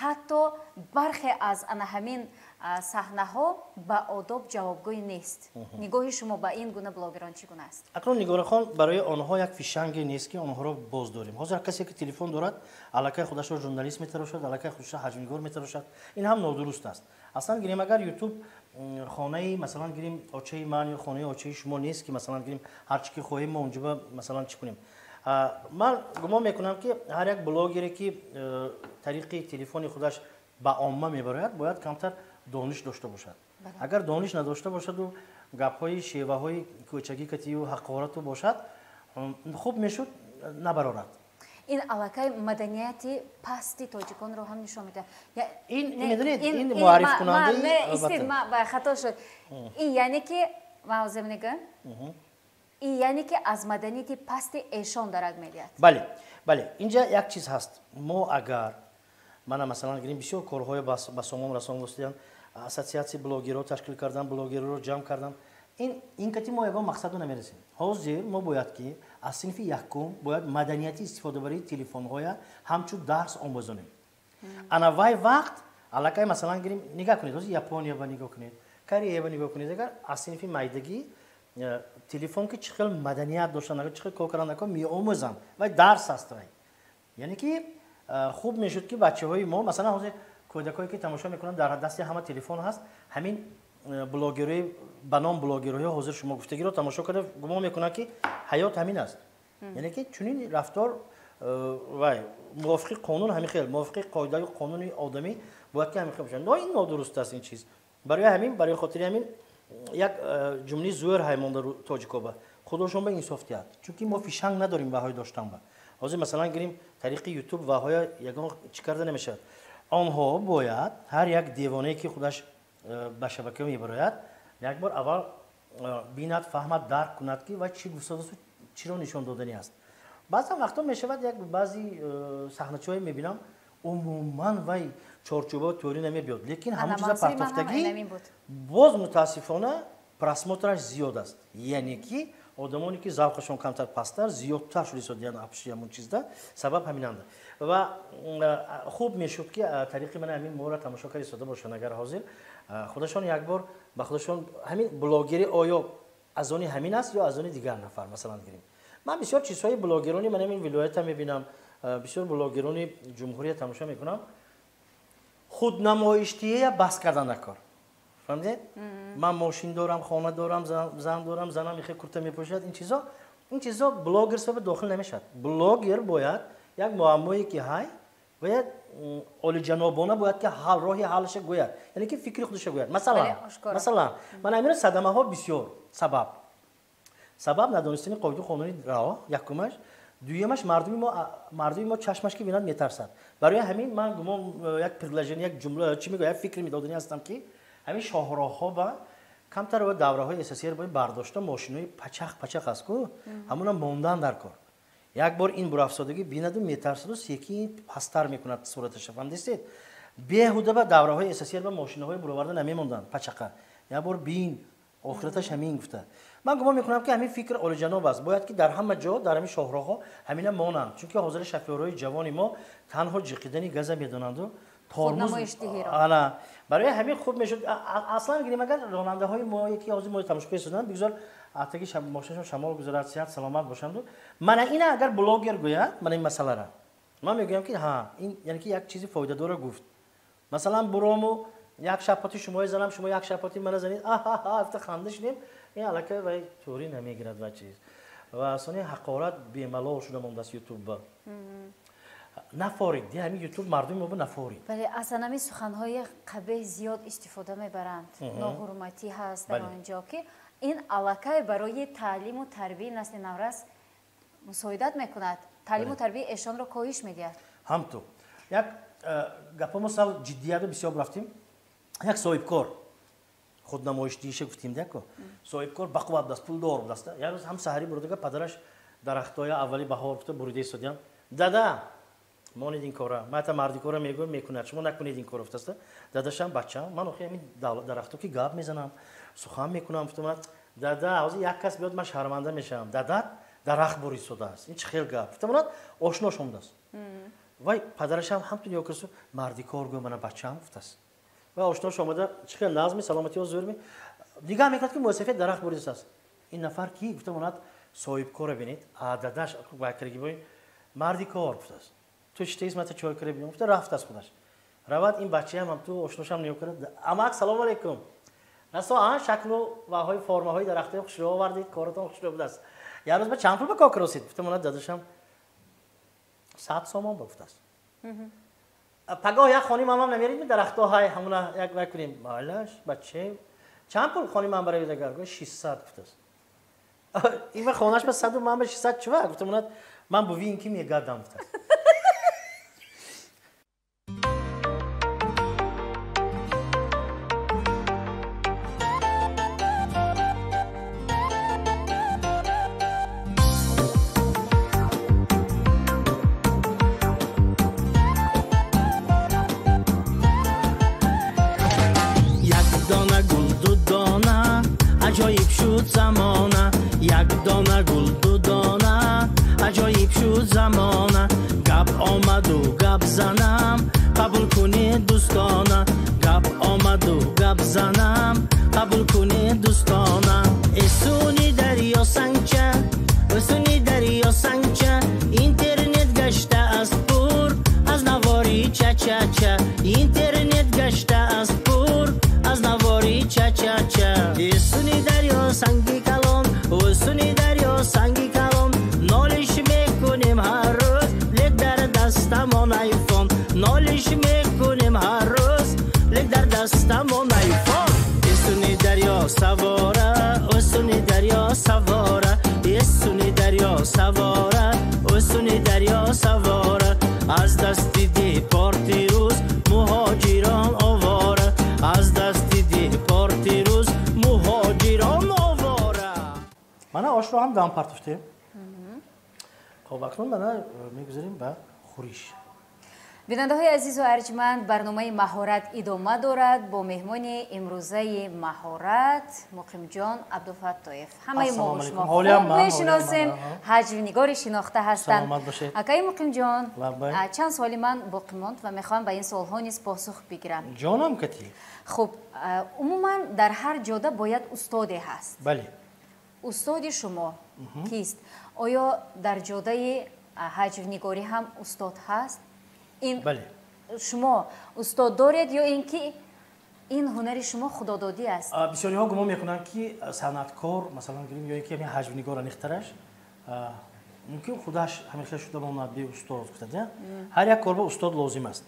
ҳатто бархе аз ана ҳамин саҳнаҳо ба одоб ҷавобгӯй нест. Нигоҳи шумо ба ин гуна блогерон чӣ гуна аст? Акнун, Нигорахон, барои онҳо як фишанге нест, ки онҳоро боз дорем. Ҳозир касе ки телефон дорад, аллакай худашро журналист метарошад, аллакай худашро ҳаҷвнигор метарошад. Ин ҳам нодуруст аст. Аслан гирем, агар ютуб хонаи, масалан гирим, очаи ман ё хонаи очаи шумо нест, ки масалан гирим, ҳар чӣ ки хоҳем, мо унҷоба масалан чӣ кунем. Ман гумон мекунам, ки ҳар як блогере, ки тариқи телефони худаш ба омма мебарояд, бояд камтар дониш дошта бошад. Агар дониш надошта бошаду гапҳои шеваҳои кӯчагӣ катию ҳақорату бошад, хуб мешуд набарорад. Ин аллакай маданияти пасти тоҷиконро ҳам нишон медиҳад. Ин медонед, ин муаррифкунандаи Хато шуд. Ин яъне ки ман ҳозир мегӯям, ин яъне ки аз маданияти пасти эшон дарак медиҳад. Бале, бале, инҷа як чиз ҳаст. Мо агар мана масалан гирем, бисёр корҳои ба сомон расондастиянд, ассотсиатсияи блогерро ташкил кардан, блогерро ҷамъ кардан. Ин кати мо ягон мақсаду намерасем. Ҳозир мо бояд ки аз синфи якум бояд маданияти истифодабарии телефонҳоя ҳамчун дарс омӯзонем. Ана вай вақт аллакай, масалан гирем, нигоҳ кунед, ҳозир Япония ба нигоҳ кунед, Корея ба нигоҳ кунед, агар аз синфи майдагӣ телефон ки чӣ хел маданият доштан, чӣ хел кор кардан, меомӯзанд. Вай дарс аст вай. Яъне ки хуб мешуд ки бачаҳои мо, масалан ҳозир кӯдакое ки тамошо мекунанд, дар дасти ҳама телефон ҳаст, ҳамин блогерҳои ба ном блогерҳои ҳозир шумо гуфтагиро тамошо карда гумон мекунанд ки ҳаёт ҳамин аст. Яъне ки чунин рафтор вай мувофиқи қонун ҳамин хел, мувофиқи қоидаю қонуни одамӣ бояд ки ҳамин хел бошад. Но ин нодуруст аст ин чиз. Барои ҳамин, барои хотири ҳамин як ҷумлаи зӯр ҳаймонда тоҷикоба. Худошон ба инсоф диҳад. Чунки мо фишанг надорем баҳои доштан ба. Ҳозир масалан гирем тариқи ютуб ваҳоя ягон чӣ карда намешавад. Онҳо бояд ҳар як девонае ки худаш ба шабака мебарояд, як бор аввал бинад, фаҳмад, дарк кунад ки вай чӣ гуфтадасту чиро нишон додани аст. Баъзан вақтҳо мешавад як баъзи саҳначаҳое мебинам, умуман вай чорчӯба тӯрӣ намебиёд, лекин ҳамон чиза партофтагӣ боз мутаассифона просмотраш зиёд аст. Яъне ки одамоне ки завқашон камтар пасттар, зиёдтар шуда истодиянд апши ҳамон чизда, сабаб ҳаминанда. Ва хуб мешуд ки тариқи мана ҳамин моро тамошо карда истода бошанд, агар ҳозир худашон як бор ба худашон ҳамин блогери оё аз они ҳамин аст ё аз они дигар нафар, масалан гирем. Ман бисёр чизҳои блогерони ман ҳамин вилоята мебинам, бисёр блогерони ҷумҳурия тамошо мекунам, худнамоиштия бас кардан дар кор. Фаҳмидед? Ман мошин дорам, хона дорам, зан дорам, занам ихе курта мепӯшад. Ин чизо блогер соба дохил намешавад. Блогер бояд як муаммое ки ҳай бояд олиҷанобона бояд ки ҳал роҳи ҳалаша гӯяд, яъне ки фикри худашо гӯяд. Масалан, ман ҳамиро садамаҳо бисёр сабаб надонистани қоиду қонуни раҳо якумаш, дуюмаш мардуми мо чашмаш ки бинад метарсад. Барои ҳамин ман гумон як предложение, як ҷумла, чӣ мегӯям, як фикр медодани ҳастам ки ҳамин шоҳроҳҳо ба камтар ва давраҳои СССР бои бардошта мошинои пачақ пачақ аст ку, ҳамона мондан дар кор. Як бор ин бурафсодагӣ бинаду метарсаду секин пасттар мекунад сураташа. Фаҳмидистед? Беҳуда ба давраҳои СССР ба мошинаҳои буроварда намемонданд пачақа. Як бор бин, охираташ ҳамин гуфта. Ман гумон мекунам ки ҳамин фикр олиҷаноб аст. Бояд ки дар ҳама ҷо, дар ҳамин шоҳроҳҳо ҳамина монанд. Чунки ҳозири шофёрҳои ҷавони мо танҳо ҷиқидани газа медонанду тормоз. Ана барои ҳамин хуб мешуд. Аслан гирем, агар ронандаҳои мо ки ҳозир мо тамошо карданд, бигзор атаги мошинашон шамол гузарад, сиҳат саломат бошанду. Мана ина агар блогер гӯяд, мана ин масъалара ман мегӯям ки ҳа, ин яъне ки як чизи фоидадора гуфт. Масалан, бурому як шапоти шумои занам, шумо як шапоти мана занед, аҳаҳа, афта ханда шудем, ин аллакай вай тӯрӣ намегирад ва чиз. Ва сони ҳақорат бемалол шуда мондааст ютубба. Нафорид, ҳамин ютуб мардуми мо нафорид. Бале, аз ҳамин суханҳои қабеҳ зиёд истифода мебаранд. Ноҳурматӣ ҳаст дар он ҷо, ки ин аллакай барои таълиму тарбияи насли наврас мусоидат мекунад. Таълиму тарбияи эшонро коҳиш медиҳад. Ҳам ту. Як гапамо сал ҷиддияту бисёр рафтем. Як соҳибкор худнамоишдииша гуфтем дако. Соҳибкор бақувват будааст, пулдор будааст. Як рӯз ҳам саҳарӣ бурдага падараш дарахтҳоя аввали баҳор гуфта бурида истодиям. Дада, монед ин кора, ман та марди кора мегӯям, мекунад, шумо накунед ин кора гуфтааст. Дадашам, бачам, ман охи ҳамин дарахто ки гап мезанам, сухан мекунам, гуфтам, дада, ҳозир як кас биёд, ман шарманда мешавам. Дадат дарахт бурисодааст. Ин чӣ хел гап? Гуфтам, ошнош омадааст. Вай падарашам ҳамтун ё касу марди кор гӯ мана бачам гуфтааст. Ва ошнош омада, чӣ хел назми, саломатиҳо зӯрми. Нигоҳ мекунад ки мӯйсафед дарахт бурисодааст. Ин нафар ки? Гуфтам, онад соҳибкора бинед. А дадаш вай кардаги бо марди кор гуфтааст. Ту читаист, ман та чой кара биём. Гуфта рафтааст худаш. Равад ин бачаам ҳам ту ошношам нигоҳ кард. Амак, салому алайкум. Расо, а шаклу ваҳои формаҳои дарахтҳои хушрӯ овардед, коратон хушрӯ будааст. Як рӯз ба чанд пул ба кор расид? Гуфтам, онад дадашам 100 сомон ба гуфтааст. Пагоҳ як хони мамам намерид, дарахтҳо ҳай ҳамуна як вай кунем. Майлаш, баче. Чанд пул хони ман баравид агар? Гуфт 600 гуфтааст. Ин ва хонаш ба 100 ман ба 600 чува? Гуфтам, онад ман буви ин ки мегардам гуфтааст. Дона гул, ду дона, аҷоиб шуд. шуд замона. Гап омаду гап занам, қабул кунед дӯстона. Гап омаду гап занам, қабул кунед дӯстона. Эсуни дарё сангча, эсуни дарё сангча, интернет гашта аст пур аз навори ча-ча-ча. Интернет гашта аст пур аз навори ча-ча-ча. Эсуни дарё санги калон, эсуни дарё санги калон, нолиш мекунем ҳар рӯз, лек дар дастамон айфон. Нолиш мекунем ҳар рӯз, лек дар дастамон айфон. Эсуни дарё савора, эсуни дарё савора, эсуни дарё савора, эсуни дарё савора. Аз дасти депорти рӯз муҳоҷирон овора, аз дасти депорти рӯз муҳоҷирон овора. Мана ошро ҳам дам партофтем. Хоб, акнун мана мегузарем ба хӯриш. Бинандаҳои азизу арҷманд, барномаи маҳорат идома дорад бо меҳмони имрӯзаи маҳорат Муқимҷон Абдуфаттоев. Ҳамаи мо шумо хуб мешиносем, ҳаҷвнигори шинохта ҳастанд. Акаи Муқимҷон, чанд суоли ман боқӣ монд ва мехоҳам ба ин суолҳо низ посух бигирам. Ҷонам кати. Хуб, умуман дар ҳар ҷода бояд устоде ҳаст. Бале. Устоди шумо кист? Оё дар ҷодаи ҳаҷвнигорӣ ҳам устод ҳаст? Ин шумо устод доред ё ин ки ин ҳунари шумо худододӣ аст? Бисёриҳо гумон мекунанд, ки санъаткор, масалан гирем, ё ин ки ҳамин ҳаҷвнигор аниқтараш, мумкин худаш ҳамин хел шуда монад бе устод гуфтад. Ҳар як кор ба устод лозим аст.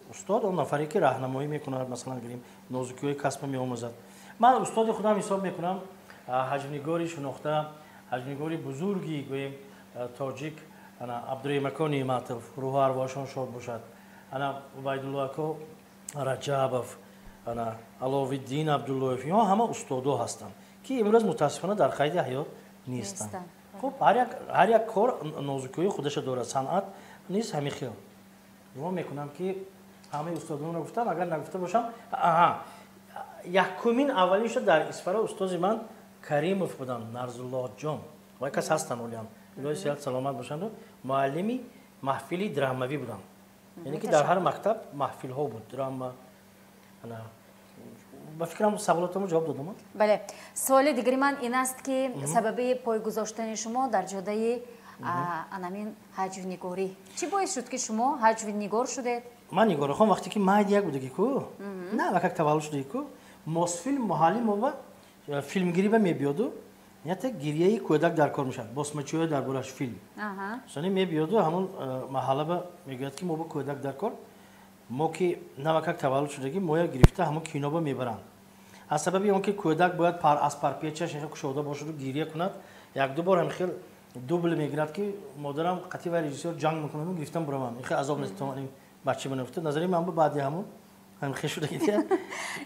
Устод он нафаре ки раҳнамоӣ мекунад, масалан гирем, нозукиҳои касба меомӯзад. Ман устоди худам ҳисоб мекунам ҳаҷвнигори шинохта, ҳаҷвнигори бузурги гӯем тоҷик, ана Абдураҳимако Неъматов, рӯҳу арвоҳашон шод бошад, ана Убайдулло ако Раҷабов, ана Аловиддин Абдуллоев, инҳо ҳама устодо ҳастанд, ки имрӯз мутаассифона дар қайди ҳаёт нестанд. Хуб, ҳар як кор нозукиҳои худаша дорад, санъат низ ҳамин хел. Гумон мекунам, ки ҳамаи устодонро гуфтам, агар нагуфта бошам, аҳа, якумин аввалин шуд дар Исфара устози ман Каримов буданд, Нарзуллоҳҷон. Вай кас ҳастанд олиям, илоҳи сиҳат саломат бошанду, муаллими маҳфили драмавӣ буданд. Яъне ки дар ҳар мактаб маҳфилҳо буд, драма. Ба фикрам саволотамо ҷавоб додам. Бале. Суоли дигари ман ин аст, ки сабаби пой гузоштани шумо дар ҷодаи анамин ҳаҷвнигорӣ чӣ боис шуд, ки шумо ҳаҷвнигор шудед? Ман Нигорахон вақте ки майди як будаги ку, на вакак таваллуд шудаги ку, Мосфилм муаллимова филмгириба мебиёду, ята гирияи кӯдак дар кор мешавад, босмачиҳои дар борааш филм. Сони мебиёду ҳамон маҳаллаба мегӯяд, ки мо ба кӯдак дар кор, мо ки навакак таваллуд шудагӣ, моя гирифта ҳамон киноба мебаранд. Аз сабаби он ки кӯдак бояд аз парпечаш кушода бошаду гирия кунад, якду бор ҳамин хел дубл мегирад, ки модарам қатъи ва режиссёр ҷанг мекунад, гирифтам буравам, ин хел азоб нестам бача ман гуфта. Назари ман баъди ҳамон ҳамин хел шудагӣ.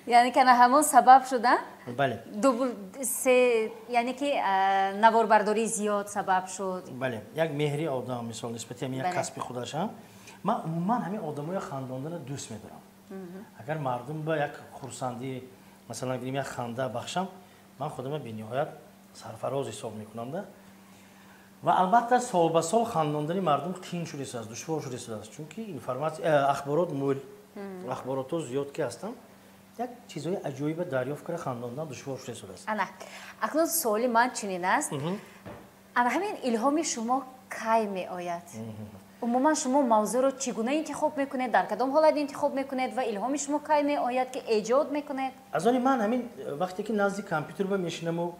Яъне ки ана ҳамон сабаб шуда? Бале. Дубл се, яъне ки наворбардории зиёд сабаб шуд. Бале, як меҳри одам, мисол, нисбати ҳамин як касби худаш. Ман умуман ҳамин одамоя хандондана дӯст медорам. Агар мардум ба як хурсандӣ, масалан гирем, як ханда бахшам, ман худама бениҳоят сарфароз ҳисоб мекунам да. Ва албатта сол ба сол хандондани мардум қиин шуда истодааст, душвор шуда истодааст, чунки информатсия, ахборот мӯл, ахборотҳо зиёд ки ҳастанд, як чизҳои аҷоиба дарёфт карда хандондан душвор шуда истодааст. Ана акнун суоли ман чунин аст: ана ҳамин илҳоми шумо кай меояд? Умуман шумо мавзӯъро чӣ гуна интихоб мекунед, дар кадом ҳолат интихоб мекунед ва илҳоми шумо кай меояд, ки эҷод мекунед? Аз они ман ҳамин вақте ки назди компютер ба мешинаму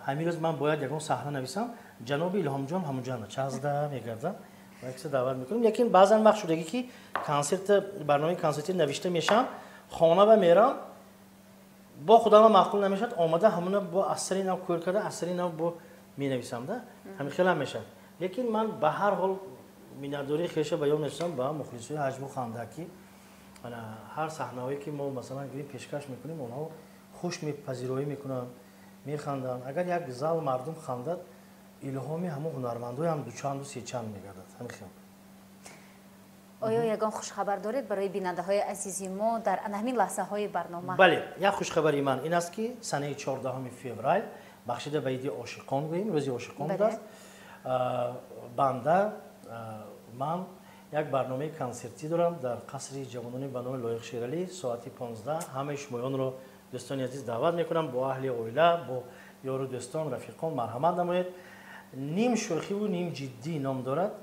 ҳамин рӯз ман бояд ягон саҳна нависам, ҷаноби Илҳомҷон ҳамонҷо чазда мегардам ва якса даъват мекунем. Лекин баъзан вақт шудагӣ, ки консерт, барномаи консертӣ навишта мешавам, хона ба мерам, бо худама маъқул намешавад, омада ҳамона бо аз сари нав кӯр карда, аз сари нав бо менависам да, ҳамин хелам мешавад. Лекин ман ба ҳар ҳол миннатдории хеша баён месозам ба мухлисои ҳаҷму ханда, ки ҳар саҳнаҳое ки мо, масалан гирем, пешкаш мекунем, онҳо хуш мепазироӣ мекунанд, механданд. Агар як зал мардум хандад, илҳоми ҳамон ҳунармандоям дучанду сечанд мегардад, ҳамин хел. Оё ягон хушхабар доред барои бинандаҳои азизи мо дар ана ҳамин лаҳзаҳои барнома? Бале, як хушхабари ман ин аст, ки санаи 14 феврал, бахшида ба иди ошиқон, гӯем, рӯзи ошиқон будааст. Банда ман як барномаи консертӣ дорам дар қасри ҷавонони ба номи Лоиқ Шералӣ соати 15. Ҳамаи шумоёнро, дӯстони азиз, даъват мекунам бо аҳли оила, бо ёру дӯстон, рафиқон марҳамат намоед. Ним шӯхиву ним ҷиддӣ ном дорад.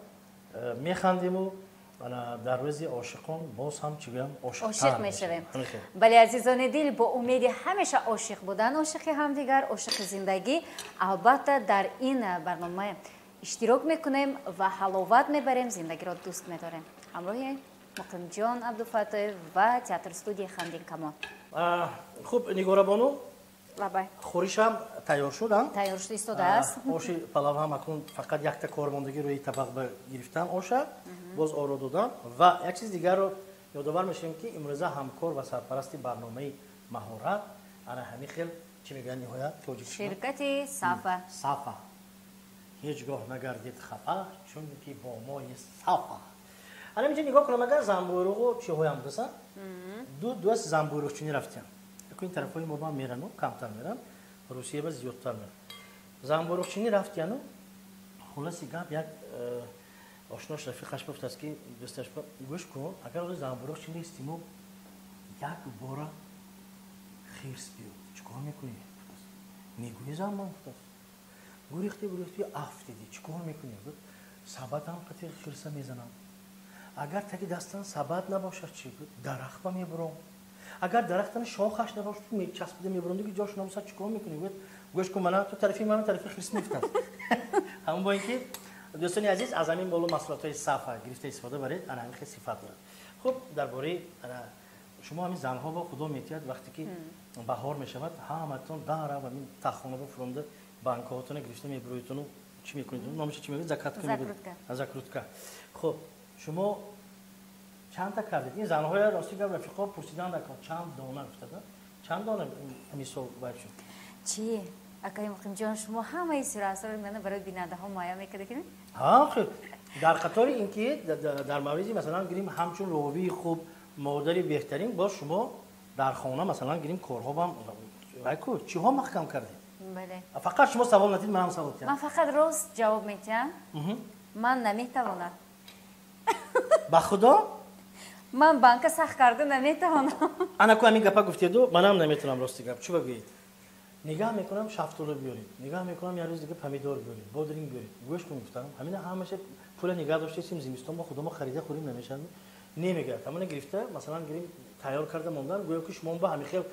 Механдиму дар рӯзи ошиқон боз ҳам, чӣ гӯям, ошиқ мешавем. Бале, азизони дил, бо умеди ҳамеша ошиқ будан, ошиқи ҳамдигар, ошиқи зиндагӣ, албатта, дар ин барнома иштирок мекунем ва ҳаловат мебарем, зиндагиро дӯст медорем. Ҳамроҳи Муқимҷон Абдуфаттоев ва театр студияи Хандинкамон. Хуб, Нигорабону, хӯришам тайёр шуд. Тайёр шуд, истодааст. Оши палав ҳам акнун фақат якта кор мондагӣ, рӯи табақ ба гирифтан оша, боз оро додан. Ва як чиз дигарро ёдовар мешавем, ки имрӯза ҳамкор ва сарпарасти барномаи Маҳорат ана ҳамин хел, чӣ мегӯянд, ниҳоят тоҷик ширкати Сафа. Сафа. Ҳеҷ гоҳ нагардид хафа, чунки бо мои Сафа. Ана инҷа нигоҳ кунам, агар замбуруғу чиҳоям будаса, ду дӯст замбуруғчинӣ рафтиям. Ин тарафҳои мо ба мерану камтар меран, Русия ба зиёдтар меран. Замбуруғчинӣ рафтияну, хулоси гап, як ошнош рафиқаш гуфтааст, ки дӯсташ: «Гӯш кун, агар ози замбуруғчинӣ истиму як бора хирс биёд, чӣ кор мекунӣ?» «Мегӯи замон», гуфтааст. «Гурехти, гурехти, афтидӣ, чӣ кор мекунӣ?» «Сабатам қати хирса мезанам». «Агар таги дастан сабат набошад чӣ?» «Дарахт ба мебуром». «Агар дарахтани шохаш набошад, часпида мебуром, диги ҷош набошад, чӣ кор мекунӣ?» «Гӯш кун, мана ту тарафи ман, тарафи хирс», мефтад. Ҳамон бо ин ки, дӯстони азиз, аз ҳамин боло маҳсулотҳои Сафа гирифта истифода баред, ана ҳамин хел сифат дорад. Хуб, дар бораи шумо, ҳамин занҳо бо худо метиҳад, вақте ки баҳор мешавад, ҳаматон дарав ҳамин таххона фуромда, банкаҳотона гирифта мебуроитону чӣ мекунед, номаша чӣ мегӯед, закатка мегӯед, закрутка. Хуб, шумо чандта кардед? Ин занҳоя, рости гап, рафиқо пурсиданд, чанд дона гуфтада, чанд дона ҳамин сол бояд шуд? Чӣ, акаи Муқимҷон, шумо ҳамаи сирасаро мана барои бинандаҳо муайян мекардед? Ҳа, дар қатори ин ки дар мавриди, масалан гирим, ҳамчун ровии хуб, модари беҳтарин, боз шумо дар хона, масалан гирим, корҳо бам ку чиҳо маҳкам кардед? Бале. Фақат шумо савол надид, манам савол диҳам. Ман фақат рост ҷавоб медиҳам. Ман наметавонам. Ба худо? Ман банка сахт карда наметавонам. Ана ку ҳамин гапа гуфтеду, манам наметавонам, рости гап. Чӣ багӯед? Нигаҳ мекунам, шафтолу биёред, нигаҳ мекунам, як рӯз дига помидор биёред, бодринг биёред. Гӯш кун, гуфтам, ҳамина ҳамаша пула нигаҳ доштесим, зимистон мо худомо харида хӯрим, намешавад? Не, мегӯяд, ҳамона гирифта, масалан гирим, тайёр карда мондан, гӯё ки шумо ба ҳамин хел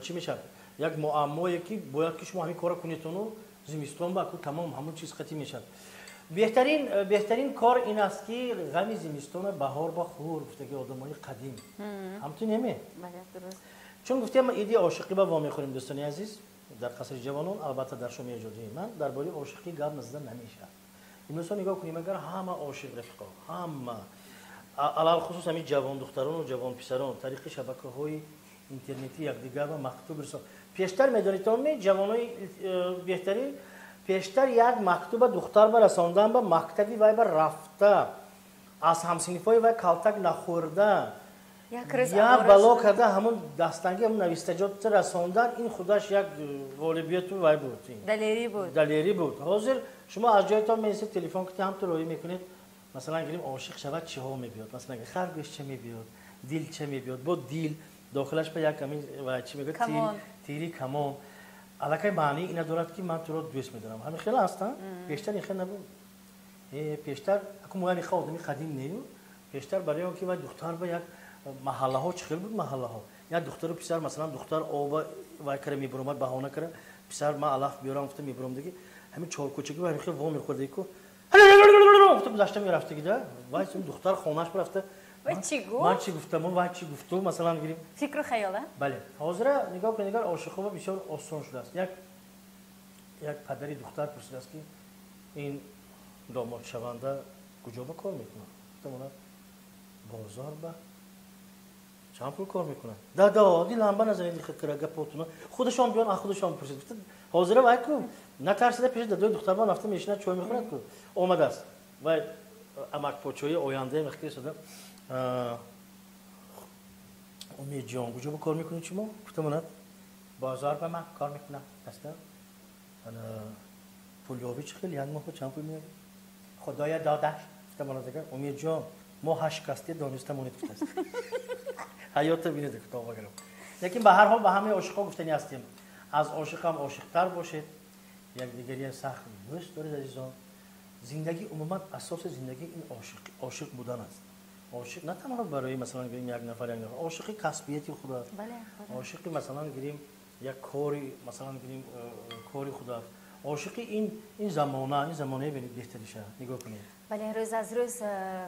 чӣ мешавад, як муаммое ки бояд ки шумо ҳамин кора кунедтону зимистон ба ку тамом ҳамон чиз қатӣ мешавад. Беҳтарин кор ин аст, ки ғами зимистона баҳор ба хӯр, гуфтаги одамои қадим. Ҳамту неме? Чун гуфтем, иди ошиқӣ ба вомехӯрем, дӯстони азиз, дар қасри ҷавонон, албатта, дар шоми эҷодии ман дар бораи ошиқӣ гап назада намешавад. Имрӯзҳо нигоҳ кунем, агар ҳама ошиқ, рафиқо, ҳама, алалхусус ҳамин ҷавондухтарону ҷавонписарон тариқи шабакаҳои интернетӣ якдигар ба мактуб рисо. Пештар, медонитон, ҷавонои беҳтарин, пештар як мактуба духтар ба расондан ба мактаби вай ба рафта, аз ҳамсинифҳои вай калтак нахӯрда, як бало карда, ҳамон дастанги, ҳамон навистаҷот расондан, ин худаш як ғолибияту вай буд. Далерӣ буд. Далерӣ буд. Ҳозир шумо аз ҷоятон менисед, телефон кунед, ҳамту роҳӣ мекунед. Масалан гирим, ошиқ шавад, чиҳо мебиёд? Масалан, харгӯшча мебиёд, дилча мебиёд, бо дил дохилаш ба як ҳамин чӣ мегӯяд, тири камон. Аллакай маънии ина дорад, ки ман туро дӯст медорам. Ҳамин хеле ҳастанд. Пештар ин хел набуд. Пештар аку моя меха одами қадим нею. Пештар барои он ки вай духтар ба як маҳаллаҳо чӣ хел буд, маҳаллаҳо як духтару писар, масалан, духтар оба вай кара мебуромад, баҳона кара, писар ман алаф биёрам гуфта мебуромдаги, ҳамин чоркӯчаги ва ҳамин хел во мехӯрдаги ку гуфта гузашта мерафтаги да, вай духтар хонаш рафта: «Ман чӣ гуфтаму, вай чӣ гуфту?» Масалан гирим. Фикру хаёл. Бале. Ҳозира нигоҳ кунед, агар ошиқҳо бисёр осон шудааст. Як падари духтар пурсидааст, ки ин домодшаванда куҷо ба кор мекунад? Гуфтам: «Бозор ба». «Чанд пул кор мекунад?» «Дада, дилам назанед, хикра гапотуна, худашон биён, а худашон пурсид». Ҳозира вай ку натарсида пеши дадои духтарбон рафта мешинад, чой мехӯрад ку. Омадааст вай амакпочои оянда, мехкир шуда: «Умедҷон, куҷо ба кор мекунед шумо?» Гуфтамонад: «Бозор ба ман кор мекунам». Пулёбӣ чӣ хел, як моҳ чанд пул меёбед? Худоя додаш. Гуфтам Умедҷон, мо ҳашт касте дониста монед гуфтааст. Ҳаётро бинед, тавба кардам. Лекин ба ҳар ҳол ба ҳамаи ошиқҳо гуфтанӣ ҳастем. Аз ошиқам ошиқтар бошед, якдигария сахт дӯст доред, азизон. Зиндагӣ умуман асоси зиндагӣ ин ошиқ будан аст. Ошиқ на танҳо барои масалан гирим як нафар, ошиқи касбияти худ аст. Ошиқи масалан гирим як кори, масалан гирим кори худ аст. Ошиқи ин замона, ин замонаи беҳтариша. Нигоҳ кунед. Бале, рӯз аз рӯз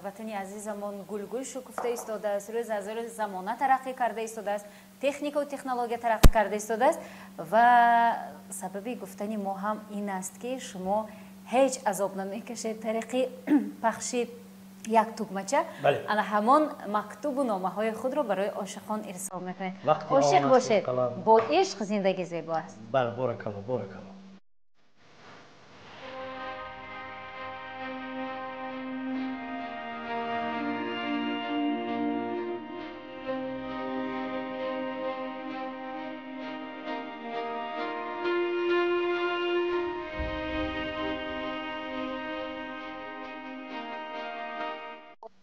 ватани азизамон гулгул шукуфта истодааст, рӯз аз рӯз замона тараққӣ карда истодааст, техникаву технология тараққӣ карда истодааст ва сабаби гуфтани мо ҳам ин аст, ки шумо ҳеҷ азоб намекашед тариқи пахши як тугмача ана ҳамон мактубу номаҳои худро барои ошиқон ирсол мекунед. Ошиқ бошед, бо ишқ зиндагӣ зебо аст. Бале, боракалло, боракалло.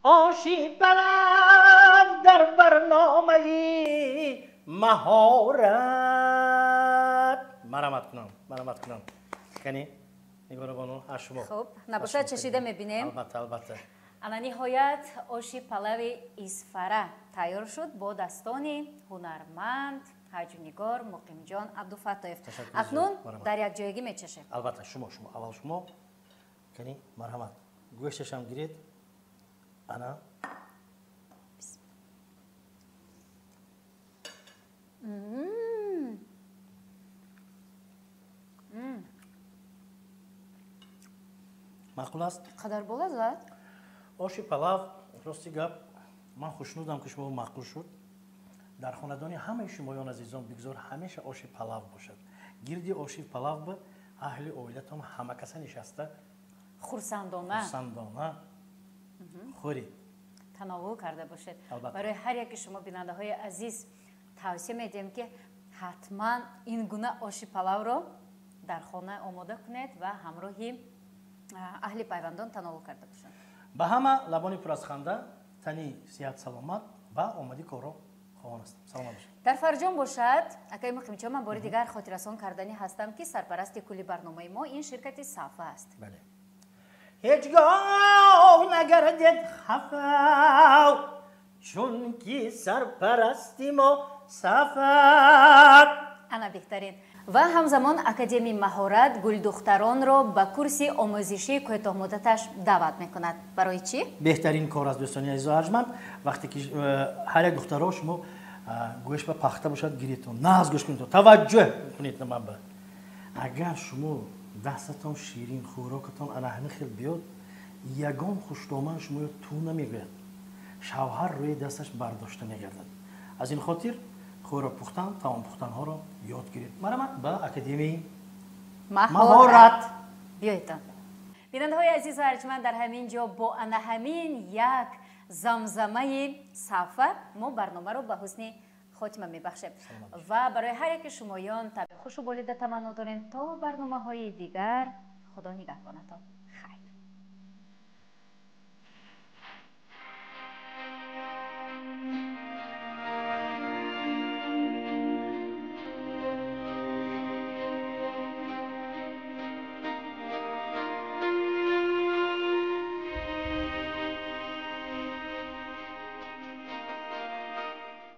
Оши палав дар барномаи маҳорат. Марамат кунам, марамат кунам. Кани, Нигорабону, аз шумо. Хуб, набошад чашида мебинем. Албатта, албатта. Ана ниҳоят оши палави Исфара тайёр шуд бо дастони ҳунарманд ҳаҷвнигор Муқимҷон Абдуфаттоев. Акнун дар якҷоягӣ мечашем. Албатта, шумо, шумо, аввал шумо. Кани, марҳамат. Гӯшташам гиред. Ана. Маъқул аст? Қадар болаззат. Оши палав, рости гап, ман хушнудам, ки шумо маъқул шуд. Дар хонадони ҳамаи шумоён азизон бигзор ҳамеша оши палав бошад. Гирди оши палав ба аҳли оилатон ҳама каса нишаста хурсандона хурсандона хӯред, тановвул карда бошед. Барои ҳар яки шумо бинандаҳои азиз тавсия медиҳем, ки ҳатман ин гуна оши палавро дар хона омода кунед ва ҳамроҳи аҳли пайвандон тановвул карда бошанд. Ба ҳама лабони пур аз ханда, тани сиҳат саломат ва омади корро хоҳон ҳастам. Саломат бошед. Дар фарҷом бошад, акаи Муқимҷон, ман бори дигар хотиррасон кардани ҳастам, ки сарпарасти кулли барномаи мо ин ширкати Сафа аст. Бале. Ҳеҷ гоҳ нагардед хафа, чунки сарпарасти мо Сафар. Ана беҳтарин. Ва ҳамзамон Академияи маҳорат гулдухтаронро ба курси омӯзишии кӯтоҳмуддаташ даъват мекунад. Барои чӣ? Беҳтарин кор аст, дӯстони азизу арҷманд. Вақте ки ҳар як духтаро шумо гӯш ба пахта бошад, гиритон, нағз гӯш кунед, таваҷҷӯҳ кунед на ман ба. Агар шумо дастатон ширин, хӯрокатон ана ҳамин хел биёд, ягон хушдоман шуморо ту намегӯяд. Шавҳар рӯи дасташ бардошта мегардад. Аз ин хотир хӯрок пухтан, таом пухтанҳоро ёд гиред. Марамат ба Академияи маҳорат биёедтон. Бинандаҳои азизу арҷманд, дар ҳамин ҷо бо ана ҳамин як замзамаи Сафа мо барномаро ба ҳусни хотима мебахшем ва барои ҳар яки шумоён табъи хушу болида таманно дорем. То барномаҳои дигар Худо нигаҳбонатон.